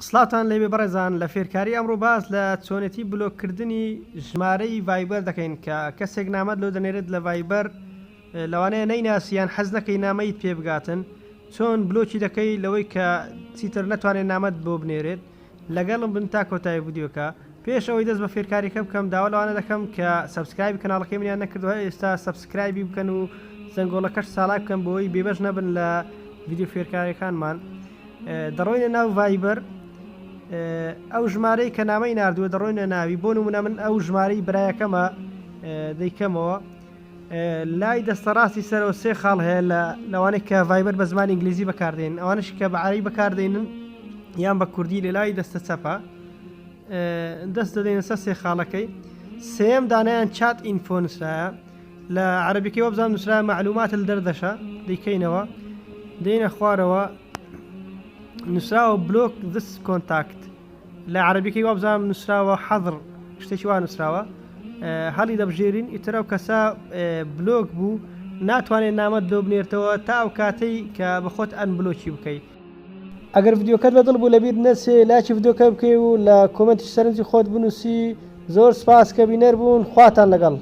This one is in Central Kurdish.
سڵاوتان لێبێ بەڕێزان لە فێرکاری ئەمڕۆ باس لە چۆنێتی بلۆک کردنی ژمارەی ڤایبەر دەکەین کە کەسێک نامەت لۆ دەنێرێت لە ڤایبەر لەوانەیە نەیناسی یان حەز نەکەی نامەیت پێ بگاتن چۆن بلۆکی دەکەی لەوەی کە چیتر نەتوانێت نامەت بۆ بنێرێت لەگەڵم بن تا کۆتایی ڤیدیۆکە پێش ئەوەی دەست بە فێرکاریەکە بکەم داوا لەوانە دەکەم کە subscribe ی کەناڵەکەی منیان نەکردووە ئێستا subscribe ی بکەن و زەنگۆڵەکەش چالاک بکەن بۆی بێبەش نەبن لە ڤیدیۆ فێرکاریەکانمان دەڕۆینە ناو ڤایبەر ئەو ژمارەی کە نامەی ناردووە دەڕۆینە ناوی بۆ نمونە من ئەو ژمارەی برایەکەمە دەیکەمەوە لای دەستە ڕاستی سەرەوە سێ خاڵ هەیە لە لەوانەیە کە ڤایبەر بە زمانی ئینگلیزی بەکاردێن ئەوانش کە بە عەرەبی بەکاردێنن یان بە کوردی لە لای دەستە چەپە دەست دەدەینە سەر سێ خاڵەکەی سێم دانیان chat info نووسرایە لە عەرەبیەکەی وابزانم نووسرایە معلومات الدردشە دەیکەینەوە دێینە خوارەوە نووسراوە block this contact لە عەرەبیەکەی وابزانم نووسراوە حەزر شتێکی وا نووسراوە هەڵی دەبژێرین ئیتر ئەو کەسە بلۆک بوو ناتوانێت نامەت لۆ بنێرتەوە تا ئەو کاتەی کە بەخۆت unblock ی بکەیت. ئەگەر ڤیدیۆکەت بەدڵ بوو لەبیرت نەچێ لایکی ڤیدیۆکە بکەی و لە کۆمێنتیش سەرنجی خۆت بنوسی زۆر سپاس کە بینەر بوون خواتان لەگەڵ.